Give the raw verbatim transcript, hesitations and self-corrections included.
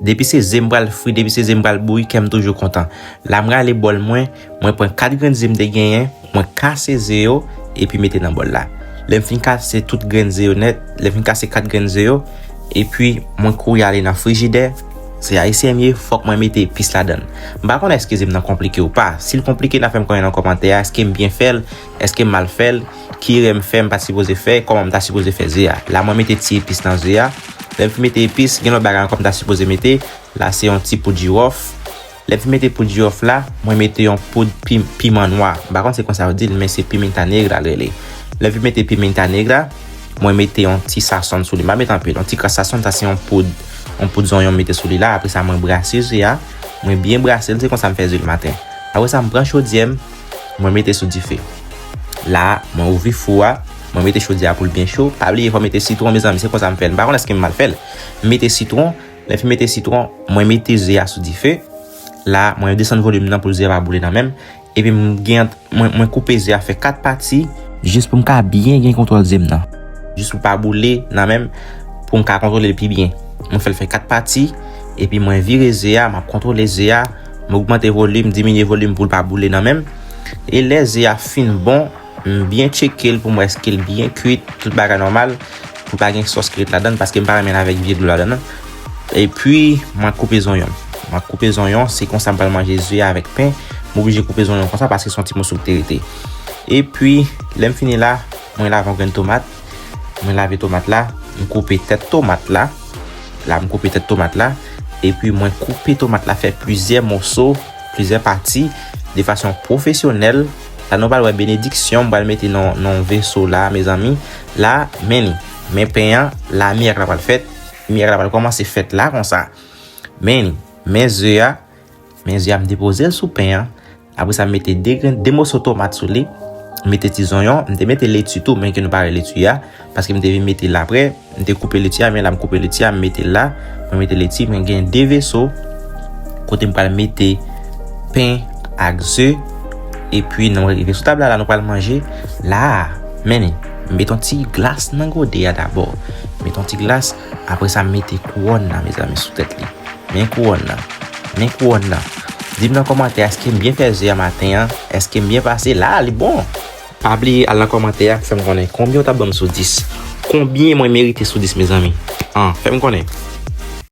Depi se ze m pral fri, depi se ze m pral bouyi, kè m toujou kontan. La m rale bòl mwen, mwen pran kat grenn ze m te genyen, mwen kase ze yo, epi mete nan bòl la. Lè m fin kase tout grenn ze yo nèt, lè m fin kase kat grenn ze yo, epi mwen kouri ale nan frijidè. Se ayisyen m ye, fòk mwen mete epis ladan l. M pa konn èske ze m nan konplike ou pa. Si l konplike, n a fè m konnen nan kòmantè a, èske m byen fè l, èske m mal fè l, ki erè m fè, m pa t sipoze fè, kòman m ta sipoze fè ze a. La mwen mete ti epis nan ze a. Lè m fin mete epis, gen lòt bagay ankò m ta sipoze mete. La se yon ti poud jiwòf. Lè m fin mete poud jiwòf la, mwen mete yon poud pi, piman nwa. M pa konn se konsa yo di l, men se pimienta negra l rele. Lè m fin mete pimienta negra, mwen mete yon ti sasòn sou li. M pa mete anpil, yon ti kras sasòn, sa se yon poud, yon poud zonyon m mete sou li la. Apre sa, mwen brase ze a. Mwen byen brase l, se konsa m fè ze le maten. Apre sa, m pran chodyè m, mwen mete sou dife. La, mwen ouvri fou a, mwen mete chodyè a pou l byen cho. Pa bliye, fò mete sitwon, mezanmi, se konsa m fè l. M pa konn èske m mal fè l. M mete sitwon, lè m fin mete sitwon, mwen mete ze a sou dife. La, mwen desann volim nan pou ze a pa boule nan men m. Epi m gen, mwen, mwen koupe ze a fè kat pati. Jis pou m ka byen gen kontwòl ze m nan. Jis pou pa boule nan men m, pou m ka kontwole l pi byen. Mwen fè l fè kat pati, epi mwen vire ze a, m ap kontwole ze a, m ogmante volim, diminye volim pou l pa boule nan men m. E lè ze a fin bon, m byen tcheke l pou m wè èske l byen kuit, tout bagay nòmal, pou pa gen sòs ki ret ladan l, paske m pa renmen l avèk vye dlo ladan l. Epi, mwen koupe zonyon. Mwen koupe zonyon, se konsa m pral manje ze a avèk pen. M oblije koupe zonyon konsa paske se yon ti moso ki te rete. Epi, lè m fini la, mwen lave yon grenn tomat. Mwen lave tomat la, m koupe tèt tomat la. La, m koupe tèt tomat la. Epi, mwen koupe tomat la fè plizyè moso, plizyè pati, de fason pwofesyonèl. La, nou pral wè benediksyon, m pral mete nan, nan veso la, mezanmi. La, men li. Men pen an, la, mirak la pral fèt. Mirak la pral kòmanse fèt la, konsa. Men li. Men ze a. Men ze a, m depoze l sou pen an. Apre sa, m mete de grenn, de moso tomat sou li. M mete ti zonyon. M te mete leti tou, men ke nou pa wè leti a. Paske m te vin mete l apre. M te koupe leti a, men la m koupe leti a, m mete l la. Mwen mete leti, mwen gen de veso. Kote m pral mete pen ak ze. Epi, nou rive sou tab la, la nou pral manje. La, men li. M mete yon ti glas nan gode a dabò. M mete yon ti glas. Apre sa, m mete kouwòn nan, mezanmi, sou tèt li. Men kouwòn nan. Men kouwòn nan. Di m nan kòmantè, èske m byen fè ze a maten an? Èske m byen pase? La, li bon. Pa bliye al nan kòmantè a, fè m konnen konbyen w t ap ban m sou dis. Konbyen mwen merite sou dis, mezanmi? An, fè m konnen.